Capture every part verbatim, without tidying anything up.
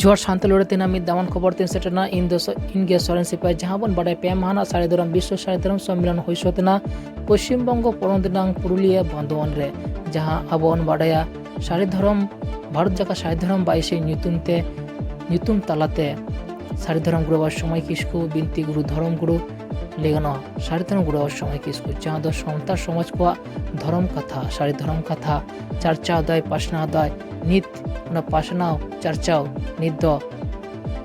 ᱡᱚᱦᱟᱨ ᱥᱟᱱᱛᱟᱲ ᱨᱚᱲ ᱛᱮᱱᱟᱜ ᱢᱤᱫ ᱫᱟᱢᱟᱱ ᱠᱷᱚᱵᱚᱨ ᱛᱮᱧ ᱥᱮᱴᱮᱨᱱᱟ᱾ ᱤᱧ ᱫᱚ ᱥᱚ-, ᱤᱧ ᱜᱮ ᱥᱚᱨᱮᱱ ᱥᱤᱯᱟᱹᱭ᱾ ᱡᱟᱦᱟᱸ ᱵᱚᱱ ᱵᱟᱰᱟᱭ, ᱯᱮ ᱢᱟᱦᱟ ᱨᱮᱱᱟᱜ ᱥᱟᱹᱨᱤ ᱫᱷᱚᱨᱚᱢ ᱵᱤᱥᱥᱚ ᱥᱟᱹᱨᱤ ᱫᱷᱚᱨᱚᱢ ᱥᱚᱢᱢᱮᱞᱚᱱ ᱦᱩᱭ ᱥᱟᱹᱛ ᱮᱱᱟ ᱯᱚᱥᱪᱤᱢ ᱵᱚᱝᱜᱚ ᱯᱚᱱᱚᱛ ᱨᱮᱱᱟᱜ ᱯᱩᱨᱩᱞᱤᱭᱟᱹ ᱵᱟᱸᱫᱷᱣᱟᱱ ᱨᱮ, ᱡᱟᱦᱟᱸ ᱟᱵᱚ ᱵᱚᱱ ᱵᱟᱰᱟᱭᱟ ᱥᱟᱹᱨᱤ ᱫᱷᱚᱨᱚᱢ, ᱵᱷᱟᱨᱚᱛ ᱡᱟᱠᱟᱛ ᱥᱟᱹᱨᱤ ᱫᱷᱚᱨᱚᱢ ᱵᱟᱭᱥᱤ ᱧᱩᱛᱩᱢ ᱛᱮ, ᱧᱩᱛᱩᱢ ᱛᱟᱞᱟᱛᱮ ᱥᱟᱹᱨᱤ ᱫᱷᱚᱨᱚᱢ ᱜᱩᱨᱩ ᱵᱟᱵᱟ ᱥᱚᱢᱟᱭ ᱠᱤᱥᱠᱩ, ᱵᱤᱱᱛᱤ ᱜᱩᱨᱩ, ᱫᱷᱚᱨᱚᱢ ᱜᱩᱨᱩ ᱞᱟᱹᱭ ᱜᱟᱱᱚᱜᱼᱟ, ᱥᱟᱹᱨᱤ ᱫᱷᱚᱨᱚᱢ ᱜᱩᱨᱩ ᱵᱟᱵᱟ ᱥᱚᱢᱟᱭ ᱠᱤᱥᱠᱩ, ᱡᱟᱦᱟᱸ ᱫᱚ ᱥᱟᱱᱛᱟᱲ ᱥᱚᱢᱟᱡᱽ ᱠᱚᱣᱟᱜ ᱫᱷᱚᱨᱚᱢ ᱠᱟᱛᱷᱟ, ᱥᱟᱹᱨᱤ ᱫᱷᱚᱨᱚᱢ ᱠᱟᱛᱷᱟ ᱪᱟᱨᱪᱟᱣ ᱫᱟᱭ, ᱯᱟᱥᱱᱟᱣ ᱫᱟᱭ᱾ ᱱᱤᱛ ᱚᱱᱟ ᱯᱟᱥᱱᱟᱣ ᱪᱟᱨᱪᱟᱣ ᱱᱤᱛ ᱫᱚ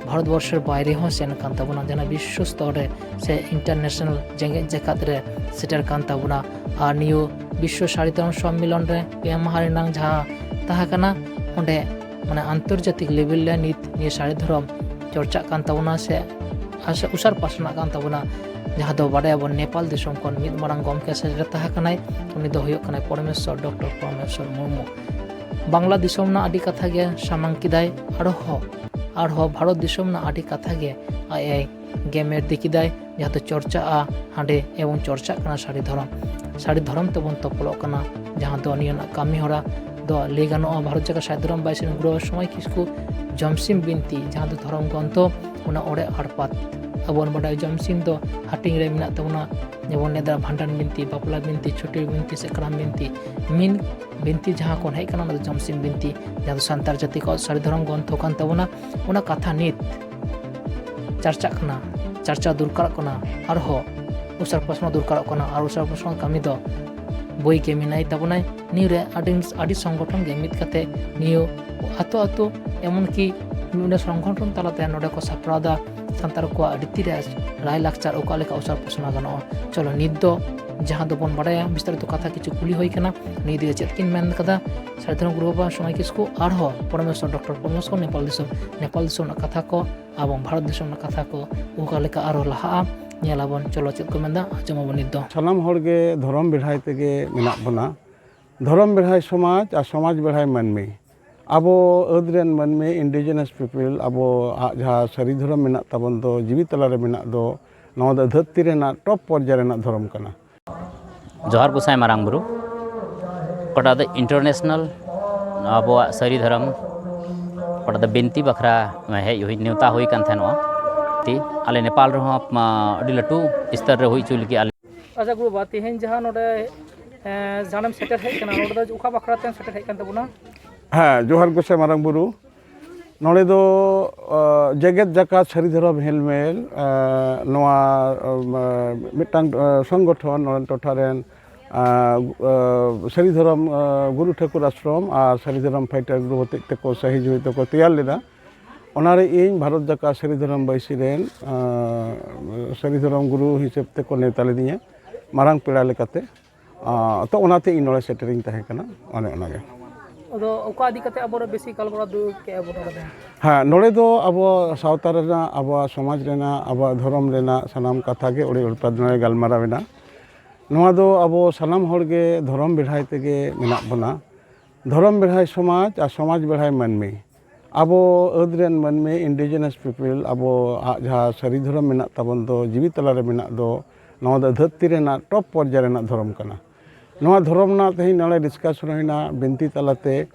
ᱵᱷᱟᱨᱚᱛ ᱵᱚᱨᱥᱚ ᱵᱟᱭᱨᱮ ᱦᱚᱸ ᱥᱮᱱ ᱠᱟᱱ ᱛᱟᱵᱚᱱᱟ, ᱡᱟᱦᱟᱸ ᱵᱤᱥᱥᱚ ᱥᱛᱚᱨ ᱨᱮ ᱥᱮ ᱤᱱᱴᱟᱨᱱᱮᱥᱱᱟᱞ, ᱡᱮᱜᱮᱛ ᱡᱟᱠᱟᱛ ᱨᱮ ᱥᱮᱴᱮᱨ ᱠᱟᱱ ᱛᱟᱵᱚᱱᱟ᱾ ᱟᱨ ᱱᱤᱭᱟᱹ ᱵᱤᱥᱥᱚ ᱥᱟᱹᱨᱤ ᱫᱷᱚᱨᱚᱢ ᱥᱚᱢᱢᱮᱞᱚᱱ ᱨᱮ ᱯᱮ ᱢᱟᱦᱟ ᱨᱮᱱᱟᱝ ᱡᱟᱦᱟᱸ ᱛᱟᱦᱮᱸ ᱠᱟᱱᱟ, ᱚᱸᱰᱮ ᱢᱟᱱᱮ ᱟᱱᱛᱚᱨᱡᱟᱛᱤᱠ ᱞᱮᱵᱮᱞ ᱨᱮ ᱱᱤᱛ ᱱᱤᱭᱟᱹ ᱥᱟᱹᱨᱤ ᱫᱷᱚᱨᱚᱢ ᱪᱚᱨᱪᱟᱜ ᱠᱟᱱ ᱛᱟᱵᱚᱱᱟ ᱥᱮ ᱟᱥ-, ᱩᱥᱟᱹᱨ ᱯᱟᱥᱱᱟᱜ ᱠᱟᱱ ᱛᱟᱵᱚᱱᱟ, ᱡᱟᱦᱟᱸ ᱫᱚ ᱵᱟᱰᱟᱭᱟᱵᱚᱱ ᱱᱮᱯᱟᱞ ᱫᱤᱥᱚᱢ ᱠᱷᱚᱱ ᱢᱤᱫ ᱢᱟᱨᱟᱝ ᱜᱚᱢᱠᱮ ᱥᱮᱴᱮᱨ ᱛᱟᱦᱮᱸ ᱠᱟᱱᱟᱭ᱾ ᱩᱱᱤ ᱫᱚ ᱦᱩᱭᱩᱜ ᱠᱟᱱᱟᱭ ᱯᱚᱨᱚᱢᱮᱥᱥᱚᱨ, ᱰᱚᱠᱴᱚᱨ ᱯᱚᱨᱚᱢᱮᱥᱥᱚᱨ ᱢᱩᱨᱢᱩ᱾ ᱵᱟᱝᱞᱟ ᱫᱤᱥᱚᱢ ᱨᱮᱱᱟᱜ ᱟᱹᱰᱤ ᱠᱟᱛᱷᱟ ᱜᱮ ᱥᱟᱢᱟᱝ ᱠᱮᱫᱟᱭ, ᱟᱨᱦᱚᱸ, ᱟᱨᱦᱚᱸ ᱵᱷᱟᱨᱚᱛ ᱫᱤᱥᱚᱢ ᱨᱮᱱᱟᱜ ᱟᱹᱰᱤ ᱠᱟᱛᱷᱟ ᱜᱮ ᱟᱡ ᱮ ᱜᱮᱢᱮᱨ ᱤᱫᱤ ᱠᱮᱫᱟᱭ, ᱡᱟᱦᱟᱸ ᱫᱚ ᱪᱚᱨᱪᱟᱜᱼᱟ ᱦᱟᱸᱰᱮ ᱮᱵᱚᱝ ᱪᱚᱨᱪᱟᱜ ᱠᱟᱱᱟ ᱥᱟᱹᱨᱤ ᱫᱷᱚᱨᱚᱢ᱾ ᱥᱟᱹᱨᱤ ᱫᱷᱚᱨᱚᱢ ᱛᱮᱵᱚᱱ ᱛᱚᱯᱚᱞᱚᱜ ᱠᱟᱱᱟ, ᱡᱟᱦᱟᱸ ᱫᱚ ᱱᱤᱭᱟᱹ ᱨᱮᱱᱟᱜ ᱠᱟᱹᱢᱤ ᱦᱚᱨᱟ ᱫᱚ ᱞᱟᱹᱭ ᱜᱟᱱᱚᱜᱼᱟ, ᱵᱷᱟᱨᱚᱛ ᱡᱟᱠᱟᱛ ᱥᱟᱹᱨᱤ ᱫᱷᱚᱨᱚᱢ ᱵᱟᱭᱥᱤ ᱨᱮᱱ ᱜᱩᱨᱩ ᱥᱚᱢᱟᱭ ᱠᱤᱥᱠᱩ ᱡᱚᱢᱥᱤᱢ ᱵᱤᱱᱛᱤ, ᱡᱟᱦᱟᱸ ᱫᱚ ᱫᱷᱚᱨᱚᱢ ᱜᱨᱚᱱᱛᱷᱚ, ᱚᱱᱟ ᱚᱲᱮ ᱟᱲᱯᱟᱛ᱾ ᱟᱵᱚ ᱵᱚᱱ ᱵᱟᱰᱟᱭᱟ ᱡᱚᱢᱥᱤᱢ ᱫᱚ ᱦᱟᱹᱴᱤᱧ ᱨᱮ ᱢᱮᱱᱟᱜ ᱛᱟᱵᱚᱱᱟ, ᱡᱮᱢᱚᱱ ᱱᱮᱛᱟᱨ ᱵᱷᱟᱸᱰᱟᱱ ᱵᱤᱱᱛᱤ, ᱵᱟᱯᱞᱟ ᱵᱤᱱᱛᱤ, ᱪᱷᱟᱹᱴᱭᱟᱹᱨ ᱵᱤᱱᱛᱤ ᱥᱮ ᱠᱟᱨᱟᱢ ᱵᱤᱱᱛᱤ᱾ ᱢᱤᱱ ᱵᱤᱱᱛᱤ ᱡᱟᱦᱟᱸ ᱠᱷᱚᱱ ᱦᱮᱡ ᱠᱟᱱᱟ, ᱚᱱᱟ ᱫᱚ ᱡᱚᱢᱥᱤᱢ ᱵᱤᱱᱛᱤ, ᱡᱟᱦᱟᱸ ᱫᱚ ᱥᱟᱱᱛᱟᱲ ᱡᱟᱹᱛᱤ ᱠᱚᱣᱟᱜ ᱥᱟᱹᱨᱤ ᱫᱷᱚᱨᱚᱢ ᱜᱨᱚᱱᱛᱷᱚ ᱠᱟᱱ ᱛᱟᱵᱚᱱᱟ᱾ ᱚᱱᱟ ᱠᱟᱛᱷᱟ ᱱᱤᱛ ᱪᱟᱨᱪᱟᱜ ᱠᱟᱱᱟ, ᱪᱟᱨᱪᱟ ᱫᱚᱨᱠᱟᱨᱚᱜ ᱠᱟᱱᱟ, ᱟᱨᱦᱚᱸ ᱩᱥᱟᱹᱨ ᱯᱟᱥᱱᱟᱣ ᱫᱚᱨᱠᱟᱨᱚᱜ ᱠᱟᱱᱟ᱾ ᱟᱨ ᱩᱥᱟᱹᱨ ᱯᱟᱥᱱᱟᱣ ᱠᱟᱹᱢᱤ ᱫᱚ ᱵᱳᱭ ᱜᱮ ᱢᱮᱱᱟᱭ ᱛᱟᱵᱚᱱᱟᱭ᱾ ᱱᱤᱭᱟᱹ ᱨᱮ ᱟᱹᱰᱤ, ᱟᱹᱰᱤ ᱥᱚᱝᱜᱚᱴᱷᱚᱱ ᱜᱮ ᱢᱤᱫ ᱠᱟᱛᱮ ᱱᱤᱭᱟᱹ ᱟᱛᱳ ᱟᱛᱳ, ᱮᱢᱚᱱ ᱠᱤ ᱱᱚᱰᱮ ᱥᱚᱝᱜᱚᱴᱷᱚᱱ ᱛᱟᱞᱟᱛᱮ ᱱᱚᱰᱮ ᱠᱚ ᱥᱟᱯᱲᱟᱣ ᱮᱫᱟ ᱥᱟᱱᱛᱟᱲ ᱠᱚᱣᱟᱜ ᱨᱤᱛᱤ ᱨᱮ ᱞᱟᱭᱼᱞᱟᱠᱪᱟᱨ ᱚᱠᱟ ᱞᱮᱠᱟ ᱩᱥᱟᱹᱨ ᱯᱟᱥᱱᱟᱣ ᱜᱟᱱᱚᱜᱼᱟ᱾ ᱪᱚᱞᱚ, ᱱᱤᱛ ᱫᱚ ᱡᱟᱦᱟᱸ ᱫᱚᱵᱚᱱ ᱵᱟᱰᱟᱭᱟ, ᱵᱤᱥᱛᱟᱨᱤᱛ ᱠᱟᱛᱷᱟ ᱠᱤᱪᱷᱩ ᱠᱩᱞᱤ ᱦᱩᱭ ᱠᱟᱱᱟ, ᱱᱤᱭᱟᱹ ᱤᱫᱤ ᱠᱟᱛᱮ ᱪᱮᱫ ᱠᱤᱱ ᱢᱮᱱ ᱠᱟᱫᱟ ᱥᱟᱹᱨᱤ ᱫᱷᱚᱨᱚᱢ ᱜᱩᱨᱩ ᱵᱟᱵᱟ ᱥᱚᱢᱟᱭ ᱠᱤᱥᱠᱩ ᱟᱨᱦᱚᱸ ᱯᱚᱨᱚᱢᱮᱥᱥᱚᱨ ᱰᱚᱠᱴᱚᱨ ᱯᱚᱨᱚᱢᱮᱥᱥᱚᱨ ᱱᱮᱯᱟᱞ ᱫᱤᱥᱚᱢ, ᱱᱮᱯᱟᱞ ᱫᱤᱥᱚᱢ ᱨᱮᱱᱟᱜ ᱠᱟᱛᱷᱟ ᱠᱚ ᱮᱵᱚᱝ ᱵᱷᱟᱨᱚᱛ ᱫᱤᱥᱚᱢ ᱨᱮᱱᱟᱜ ᱠᱟᱛᱷᱟ ᱠᱚ ᱚᱠᱟ ᱞᱮᱠᱟ ᱟᱨᱦᱚᱸ ᱞᱟᱦᱟᱜᱼᱟ, ᱧᱮᱞ ᱟᱵᱚᱱ᱾ ᱪᱚᱞᱚ, ᱪᱮᱫ ᱠᱚ ᱢᱮᱱᱫᱟ, ᱟᱸᱡᱚᱢ ᱟᱵᱚᱱ ᱱᱤᱛ ᱫᱚ᱾ ᱥᱟᱱᱟᱢ ᱦᱚᱲ ᱜᱮ ᱫᱷᱚᱨᱚᱢ ᱵᱮᱲᱦᱟᱭ ᱛᱮᱜᱮ ᱢᱮᱱᱟᱜ ᱵᱚᱱᱟ᱾ ᱫᱷᱚᱨᱚᱢ ᱵᱮᱲᱦᱟᱭ ᱥᱚᱢᱟᱡᱽ ᱟᱨ ᱥᱚᱢᱟᱡᱽ ᱵᱮᱲᱦᱟᱭ ᱢᱟᱹᱱᱢᱤ᱾ ᱟᱵᱚ ᱟᱹᱫ ᱨᱮᱱ ᱢᱟᱹᱱᱢᱤ, indigenous people, ᱟᱵᱚᱣᱟᱜ ᱡᱟᱦᱟᱸ ᱥᱟᱹᱨᱤ ᱫᱷᱚᱨᱚᱢ ᱢᱮᱱᱟᱜ ᱛᱟᱵᱚᱱ ᱫᱚ, ᱡᱤᱣᱤ ᱛᱟᱞᱟᱨᱮ ᱢᱮᱱᱟᱜ ᱫᱚ, ᱱᱚᱣᱟ ᱫᱚ ᱫᱷᱟᱹᱨᱛᱤ ᱨᱮᱱᱟᱜ ᱴᱚᱯ ᱯᱚᱨᱡᱟᱭ ᱨᱮᱱᱟᱜ ᱫᱷᱚᱨᱚᱢ ᱠᱟᱱᱟ᱾ ᱡᱚᱦᱟᱨ ᱜᱚᱸᱥᱟᱭ ᱢᱟᱨᱟᱝ ᱵᱩᱨᱩ᱾ ᱚᱠᱟᱴᱟᱜ ᱫᱚ ᱤᱱᱴᱟᱨᱱᱮᱥᱱᱟᱞ ᱟᱵᱚᱣᱟᱜ ᱥᱟᱹᱨᱤ ᱫᱷᱚᱨᱚᱢ ᱚᱸᱰᱮ ᱫᱚ ᱵᱤᱱᱛᱤ ᱵᱟᱠᱷᱨᱟ ᱦᱮᱡ ᱦᱩᱭ, ᱱᱮᱣᱛᱟ ᱦᱩᱭ ᱠᱟᱱ ᱛᱟᱦᱮᱱᱚᱜᱼᱟ᱾ ᱛᱤ, ᱟᱞᱮ ᱱᱮᱯᱟᱞ ᱨᱮᱦᱚᱸ, ᱢᱟ, ᱟᱹᱰᱤ ᱞᱟᱹᱴᱩ ᱥᱛᱚᱨ ᱨᱮ ᱦᱩᱭ ᱦᱚᱪᱚᱭ ᱞᱟᱹᱜᱤᱫ ᱟᱞᱮ᱾ ᱟᱪᱪᱷᱟ ᱜᱩᱨᱩ ᱵᱟᱵᱟ, ᱛᱮᱦᱮᱧ ᱡᱟᱦᱟᱸ ᱱᱚᱰᱮ, ᱮᱸ, ᱡᱟᱦᱟᱸ ᱱᱚᱰᱮᱢ ᱥᱮᱴᱮᱨ ᱦᱮᱡ ᱠᱟᱱᱟ, ᱱᱚᱰᱮ ᱫᱚ ᱚᱠᱟ ᱵᱟᱠᱷᱨᱟ ᱛᱮᱢ ᱥᱮᱴᱮᱨ ᱦᱮᱡ ᱠᱟᱱ ᱛᱟᱵᱚᱱᱟ? ᱦᱮᱸ, ᱡᱚᱦᱟᱨ ᱜᱚᱸᱥᱟᱭ ᱢᱟᱨᱟᱝ ᱵᱩᱨᱩ᱾ ᱱᱚᱰᱮ ᱫᱚ, ᱟᱸ, ᱡᱮᱜᱮᱛ ᱡᱟᱠᱟᱛ ᱥᱟᱹᱨᱤ ᱫᱷᱚᱨᱚᱢ ᱦᱮᱞᱢᱮᱞ, ᱟᱸ, ᱱᱚᱣᱟ, ᱟᱸ, ᱢᱤᱫᱴᱟᱝ, ᱟᱸ, ᱥᱚᱝᱜᱚᱴᱷᱚᱱ ᱱᱚᱰᱮ ᱴᱚᱴᱷᱟ ᱨᱮᱱ, ᱟᱸ, ᱟᱸ, ᱥᱟᱹᱨᱤ ᱫᱷᱚᱨᱚᱢ, ᱟᱸ, ᱜᱩᱨᱩ ᱴᱷᱟᱹᱠᱩᱨ ᱟᱥᱨᱚᱢ ᱟᱨ ᱥᱟᱹᱨᱤ ᱫᱷᱚᱨᱚᱢ ᱯᱷᱟᱭᱴᱟᱨ ᱜᱨᱩᱯ ᱦᱚᱛᱮᱡ ᱛᱮᱠᱚ ᱥᱟᱹᱦᱤᱡᱩᱦᱤ ᱛᱮᱠᱚ ᱛᱮᱭᱟᱨ ᱞᱮᱫᱟ᱾ ᱚᱱᱟᱨᱮ ᱤᱧ ᱵᱷᱟᱨᱚᱛ ᱡᱟᱠᱟᱛ ᱥᱟᱹᱨᱤ ᱫᱷᱚᱨᱚᱢ ᱵᱟᱹᱭᱥᱤ ᱨᱮᱱ, ᱟᱸ, ᱥᱟᱹᱨᱤ ᱫᱷᱚᱨᱚᱢ ᱜᱩᱨᱩ ᱦᱤᱥᱟᱹᱵ ᱛᱮᱠᱚ ᱱᱮᱣᱛᱟ ᱞᱤᱫᱤᱧᱟ, ᱢᱟᱨᱟᱝ ᱯᱮᱲᱟ ᱞᱮᱠᱟᱛᱮ᱾ ᱟᱸ, ᱛᱚ ᱚᱱᱟᱛᱮ ᱤᱧ ᱱᱚᱰᱮ ᱥᱮᱴᱮᱨᱤᱧ ᱛᱟᱦᱮᱸ ᱠᱟᱱᱟ, ᱚᱱᱮ ᱚᱱᱟᱜᱮ᱾ ᱟᱫᱚ ᱚᱠᱟ ᱤᱫᱤ ᱠᱟᱛᱮ ᱟᱵᱚᱨᱮ ᱵᱮᱥᱤ ᱜᱟᱞᱢᱟᱨᱟᱣ ᱫᱚ ᱠᱮᱜᱼᱟ ᱵᱚᱱ ᱱᱚᱰᱮ ᱫᱚ? ᱦᱮᱸ, ᱱᱚᱰᱮ ᱫᱚ ᱟᱵᱚ ᱥᱟᱶᱛᱟ ᱨᱮᱱᱟᱜ, ᱟᱵᱚᱣᱟᱜ ᱥᱚᱢᱟᱡᱽ ᱨᱮᱱᱟᱜ, ᱟᱵᱚᱣᱟᱜ ᱫᱷᱚᱨᱚᱢ ᱨᱮᱱᱟᱜ ᱥᱟᱱᱟᱢ ᱠᱟᱛᱷᱟ ᱜᱮ ᱚᱲᱮ ᱚᱲᱯᱟᱛ ᱱᱚᱰᱮ ᱜᱟᱞᱢᱟᱨᱟᱣ ᱮᱱᱟ᱾ ᱱᱚᱣᱟ ᱫᱚ ᱟᱵᱚ ᱥᱟᱱᱟᱢ ᱦᱚᱲ ᱜᱮ ᱫᱷᱚᱨᱚᱢ ᱵᱮᱲᱦᱟᱭ ᱛᱮᱜᱮ ᱢᱮᱱᱟᱜ ᱵᱚᱱᱟ᱾ ᱫᱷᱚᱨᱚᱢ ᱵᱮᱲᱦᱟᱭ ᱥᱚᱢᱟᱡᱽ ᱟᱨ ᱥᱚᱢᱟᱡᱽ ᱵᱮᱲᱦᱟᱭ ᱢᱟᱹᱱᱢᱤ᱾ ᱟᱵᱚ ᱟᱹᱫ ᱨᱮᱱ ᱢᱟᱹᱱᱢᱤ, indigenous people, ᱟᱵᱚᱣᱟᱜ ᱡᱟᱦᱟᱸ ᱥᱟᱹᱨᱤ ᱫᱷᱚᱨᱚᱢ ᱢᱮᱱᱟᱜ ᱛᱟᱵᱚᱱ ᱫᱚ, ᱡᱤᱣᱤ ᱛᱟᱞᱟ ᱨᱮ ᱢᱮᱱᱟᱜ ᱫᱚ, ᱱᱚᱣᱟ ᱫᱚ ᱫᱷᱟᱹᱨᱛᱤ ᱨᱮᱱᱟᱜ top ᱯᱚᱨᱡᱟᱭ ᱨᱮᱱᱟᱜ ᱫᱷᱚᱨᱚᱢ ᱠᱟᱱᱟ᱾ ᱱᱚᱣᱟ ᱫᱷᱚᱨᱚᱢ ᱨᱮᱱᱟᱜ ᱛᱮᱦᱮᱧ ᱱᱚᱰᱮ discussion ᱦᱩᱭᱱᱟ ᱵᱤᱱᱛᱤ ᱛᱟᱞᱟᱛᱮ,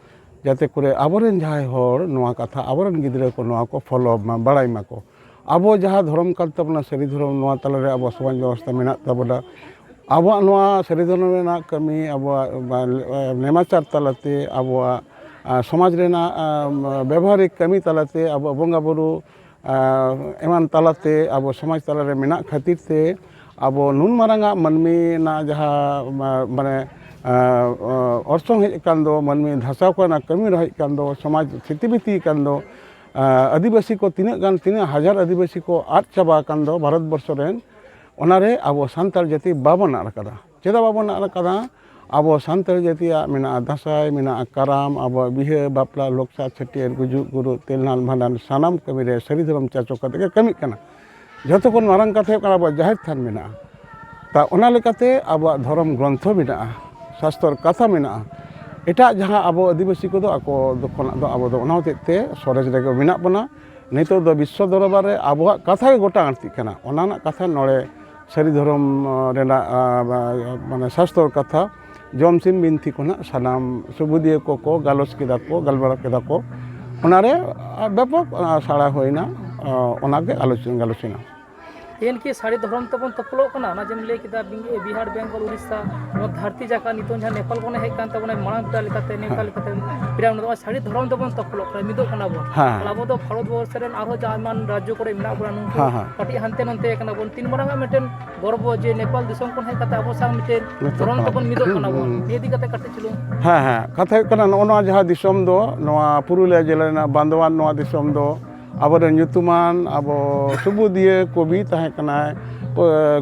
ᱡᱟᱛᱮ ᱠᱚᱨᱮ ᱟᱵᱚᱨᱮᱱ ᱡᱟᱦᱟᱸᱭ ᱦᱚᱲ ᱱᱚᱣᱟ ᱠᱟᱛᱷᱟ ᱟᱵᱚᱨᱮᱱ ᱜᱤᱫᱽᱨᱟᱹ ᱠᱚ ᱱᱚᱣᱟ ᱠᱚ follow ᱢᱟ, ᱵᱟᱲᱟᱭ ᱢᱟᱠᱚ᱾ ᱟᱵᱚ ᱡᱟᱦᱟᱸ ᱫᱷᱚᱨᱚᱢ ᱠᱟᱱ ᱛᱟᱵᱚᱱᱟ, ᱥᱟᱹᱨᱤ ᱫᱷᱚᱨᱚᱢ, ᱱᱚᱣᱟ ᱛᱟᱞᱟᱨᱮ ᱟᱵᱚᱣᱟᱜ ᱥᱚᱢᱟᱡᱽ ᱵᱮᱵᱚᱥᱛᱷᱟ ᱢᱮᱱᱟᱜ ᱛᱟᱵᱚᱱᱟ᱾ ᱟᱵᱚᱣᱟᱜ ᱱᱚᱣᱟ ᱥᱟᱹᱨᱤ ᱫᱷᱚᱨᱚᱢ ᱨᱮᱱᱟᱜ ᱠᱟᱹᱢᱤ, ᱟᱵᱚᱣᱟᱜ, ᱟ, ᱱᱮᱢᱟᱪᱟᱨ ᱛᱟᱞᱟᱛᱮ, ᱟᱵᱚᱣᱟᱜ, ᱟ, ᱥᱚᱢᱟᱡᱽ ᱨᱮᱱᱟᱜ, ᱟ, ᱵᱮᱵᱚᱦᱟᱨᱤᱠ ᱠᱟᱹᱢᱤ ᱛᱟᱞᱟᱛᱮ, ᱟᱵᱚᱣᱟᱜ ᱵᱚᱸᱜᱟ ᱵᱩᱨᱩ, ᱟ, ᱮᱢᱟᱱ ᱛᱟᱞᱟᱛᱮ ᱟᱵᱚ ᱥᱚᱢᱟᱡᱽ ᱛᱟᱞᱟᱨᱮ ᱢᱮᱱᱟᱜ ᱠᱷᱟᱹᱛᱤᱨ ᱛᱮ ᱟᱵᱚ ᱱᱩᱱ ᱢᱟᱨᱟᱝᱟᱜ ᱢᱟᱹᱱᱢᱤ ᱨᱮᱱᱟᱜ ᱡᱟᱦᱟᱸ, ᱢᱟ-, ᱢᱟᱱᱮ, ᱟ, ᱟ, ᱚᱨᱥᱚᱝ ᱦᱮᱡ ᱟᱠᱟᱱ ᱫᱚ, ᱢᱟᱹᱱᱢᱤ ᱫᱷᱟᱥᱟᱣ ᱠᱚ ᱨᱮᱱᱟᱜ ᱠᱟᱹᱢᱤ ᱨᱮ ᱦᱮᱡ ᱟᱠᱟᱱ ᱫᱚ, ᱥᱚᱢᱟᱡᱽ ᱥᱤᱛᱤ ᱵᱤᱛᱤ ᱟᱠᱟᱱ ᱫᱚ, ᱟ, ᱟᱹᱫᱤᱵᱟᱹᱥᱤ ᱠᱚ ᱛᱤᱱᱟᱹᱜ ᱜᱟᱱ, ᱛᱤᱱᱟᱹᱜ ᱦᱟᱡᱟᱨ ᱟᱹᱫᱤᱵᱟᱹᱥᱤ ᱠᱚ ᱟᱫ ᱪᱟᱵᱟ ᱟᱠᱟᱱ ᱫᱚ ᱵᱷᱟᱨᱚᱛ ᱵᱚᱨᱥᱚ ᱨᱮᱱ, ᱚᱱᱟᱨᱮ ᱟᱵᱚ ᱥᱟᱱᱛᱟᱲ ᱡᱟᱹᱛᱤ ᱵᱟᱵᱚᱱ ᱟᱫ ᱟᱠᱟᱫᱟ᱾ ᱪᱮᱫᱟᱜ ᱵᱟᱵᱚᱱ ᱟᱫ ᱟᱠᱟᱫᱟ? ᱟᱵᱚ ᱥᱟᱱᱛᱟᱲ ᱡᱟᱹᱛᱤᱭᱟᱜ ᱢᱮᱱᱟᱜᱼᱟ ᱫᱟᱸᱥᱟᱭ, ᱢᱮᱱᱟᱜᱼᱟ ᱠᱟᱨᱟᱢ, ᱟᱵᱚᱣᱟᱜ ᱵᱤᱦᱟᱹ, ᱵᱟᱯᱞᱟ, ᱞᱚᱠᱥᱟᱨ, ᱪᱷᱟᱹᱴᱭᱟᱹᱨ, ᱜᱩᱡᱩᱜ, ᱜᱩᱨᱩᱜ, ᱛᱮᱞᱱᱟᱞ, ᱵᱷᱟᱸᱰᱟᱱ, ᱥᱟᱱᱟᱢ ᱠᱟᱹᱢᱤᱨᱮ ᱥᱟᱹᱨᱤ ᱫᱷᱚᱨᱚᱢ ᱪᱟᱪᱚ ᱠᱟᱛᱮ ᱜᱮ ᱠᱟᱹᱢᱤᱜ ᱠᱟᱱᱟ᱾ ᱡᱷᱚᱛᱚ ᱠᱷᱚᱱ ᱢᱟᱨᱟᱝ ᱠᱟᱛᱷᱟ ᱦᱩᱭᱩᱜ ᱠᱟᱱᱟ ᱟᱵᱚᱣᱟᱜ ᱡᱟᱦᱮᱨ ᱛᱷᱟᱱ ᱢᱮᱱᱟᱜᱼᱟ᱾ ᱛᱟ ᱚᱱᱟ ᱞᱮᱠᱟᱛᱮ ᱟᱵᱚᱣᱟᱜ ᱫᱷᱚᱨᱚᱢ ᱜᱨᱚᱱᱛᱷᱚ ᱢᱮᱱᱟᱜᱼᱟ, ᱥᱟᱥᱛᱚᱨ ᱠᱟᱛᱷᱟ ᱢᱮᱱᱟᱜᱼᱟ᱾ ᱮᱴᱟᱜ ᱡᱟᱦᱟᱸ ᱟᱵᱚ ᱟᱹᱫᱤᱵᱟᱹᱥᱤ ᱠᱚᱫᱚ ᱟᱠᱚ ᱫᱚ ᱠᱷᱚᱱᱟᱜ ᱫᱚ ᱟᱵᱚ ᱫᱚ ᱚᱱᱟ ᱦᱚᱛᱮᱡ ᱛᱮ ᱥᱚᱨᱮᱥ ᱨᱮᱜᱮ ᱢᱮᱱᱟᱜ ᱵᱚᱱᱟ᱾ ᱱᱤᱛᱚᱜ ᱫᱚ ᱵᱤᱥᱥᱚ ᱫᱚᱨᱵᱟᱨ ᱨᱮ ᱟᱵᱚᱣᱟᱜ ᱠᱟᱛᱷᱟ ᱜᱮ ᱜᱚᱴᱟ ᱟᱹᱲᱛᱤᱜ ᱠᱟᱱᱟ᱾ ᱚᱱᱟ ᱨᱮᱱᱟᱜ ᱠᱟᱛᱷᱟ ᱱᱚᱰᱮ ᱥᱟᱹᱨᱤ ᱫᱷᱚᱨᱚᱢ ᱨᱮᱱᱟᱜ, ᱟ, ᱢᱟᱱᱮ ᱥᱟᱥᱛᱚᱨ ᱠᱟᱛᱷᱟ, ᱡᱚᱢ ᱥᱤᱢ ᱵᱤᱱᱛᱤ ᱠᱷᱚᱱᱟᱜ ᱥᱟᱱᱟᱢ ᱥᱩᱵᱩᱫᱤᱭᱟᱹ ᱠᱚᱠᱚ ᱜᱟᱞᱚᱪ ᱠᱮᱫᱟ ᱠᱚ, ᱜᱟᱞᱢᱟᱨᱟᱣ ᱠᱮᱫᱟ ᱠᱚ᱾ ᱚᱱᱟᱨᱮ ᱵᱮᱯᱚᱠ ᱥᱟᱲᱟ ᱦᱩᱭᱱᱟ᱾ ᱚᱱᱟᱜᱮ ᱟᱞᱳᱪᱚᱱᱟ ᱜᱟᱞᱚᱪ ᱮᱱᱟ᱾ ᱛᱮᱦᱮᱧ ᱠᱤ ᱥᱟᱹᱨᱤ ᱫᱷᱚᱨᱚᱢ ᱛᱮᱵᱚᱱ ᱛᱚᱯᱚᱞᱚᱜ ᱠᱟᱱᱟ? ᱚᱱᱟ ᱡᱮᱢ ᱞᱟᱹᱭ ᱠᱮᱫᱟ, ᱵᱤᱝ-, ᱵᱤᱦᱟᱨ, ᱵᱮᱝᱜᱚᱞ, ᱩᱲᱤᱥᱥᱟ, ᱱᱚᱣᱟ ᱫᱷᱟᱹᱨᱛᱤ ᱡᱟᱠᱟᱛ ᱱᱤᱛᱚᱝ ᱡᱟᱦᱟᱸ ᱱᱮᱯᱟᱞ ᱵᱚᱱ ᱦᱮᱡ ᱠᱟᱱ ᱛᱟᱵᱚᱱᱟ, ᱢᱟᱲᱟᱝ ᱯᱮᱲᱟ ᱞᱮᱠᱟᱛᱮ, ᱱᱮᱣᱛᱟ ᱦᱮᱸ᱾ ᱞᱮᱠᱟᱛᱮ ᱯᱮᱲᱟ ᱱᱚᱣᱟ ᱥᱟᱹᱨᱤ ᱫᱷᱚᱨᱚᱢ ᱛᱮᱵᱚᱱ ᱛᱚᱯᱚᱞᱚᱜ ᱠᱟᱱᱟ, ᱢᱤᱫᱚᱜ ᱠᱟᱱᱟ ᱵᱚᱱ᱾ ᱦᱮᱸ᱾ ᱟᱨ ᱟᱵᱚ ᱫᱚ ᱵᱷᱟᱨᱚᱛ ᱵᱚᱨᱥᱚ ᱨᱮᱱ ᱟᱨᱦᱚᱸ ᱡᱟ ᱮᱢᱟᱱ ᱨᱟᱡᱽᱡᱚ ᱠᱚᱨᱮ ᱢᱮᱱᱟᱜ ᱵᱚᱱᱟ, ᱱᱩᱠᱩ ᱦᱮᱸ, ᱦᱮᱸ᱾ ᱠᱟᱹᱴᱤᱡ ᱦᱟᱱᱛᱮ ᱱᱟᱛᱮ ᱠᱟᱱᱟ ᱵᱚᱱ᱾ ᱛᱤᱱ ᱢᱟᱨᱟᱝ ᱟᱜ ᱢᱤᱫᱴᱮᱱ ᱜᱚᱨᱵᱚ ᱡᱮ ᱱᱮᱯᱟᱞ ᱫᱤᱥᱚᱢ ᱠᱷᱚᱱ ᱦᱮᱡ ᱠᱟᱛᱮ ᱟᱵᱚ ᱥᱟᱶ ᱢᱤᱫᱴᱮᱱ ᱱᱤᱛᱚᱜ ᱫᱷᱚᱨᱚᱢ ᱠᱟᱱᱟ᱾ ᱛᱮᱵᱚᱱ ᱢᱤᱫᱚᱜ ᱠᱟᱱᱟ ᱵᱚᱱ᱾ ᱦᱩᱸ᱾ ᱱᱤᱭᱟᱹ ᱤᱫᱤ ᱠᱟᱛᱮ ᱠᱟᱹᱴᱤᱡ ᱪᱩᱞᱩᱝ᱾ ᱦᱮᱸ, ᱦᱮᱸ᱾ ᱠᱟᱛᱷᱟ ᱦᱩᱭᱩᱜ ᱠᱟᱱᱟ, ᱱᱚᱜᱼᱚ ᱱᱚᱣᱟ ᱡᱟᱦᱟᱸ ᱫᱤᱥᱚᱢ ᱫᱚ, ᱱᱚᱣᱟ ᱯᱩᱨᱩᱞᱤᱭᱟᱹ ᱡᱮᱞᱟ ᱨᱮᱱᱟᱜ ᱵᱟᱸᱫᱣᱟᱱ ᱱᱚᱣᱟ ᱫᱤᱥᱚᱢ ᱫᱚ ᱟᱵᱚᱨᱮᱱ ᱧᱩᱛᱩᱢᱟᱱ ᱟᱵᱚ ᱥᱩᱵᱩᱫᱤᱭᱟᱹ ᱠᱚᱵᱤ ᱛᱟᱦᱮᱸ ᱠᱟᱱᱟᱭ,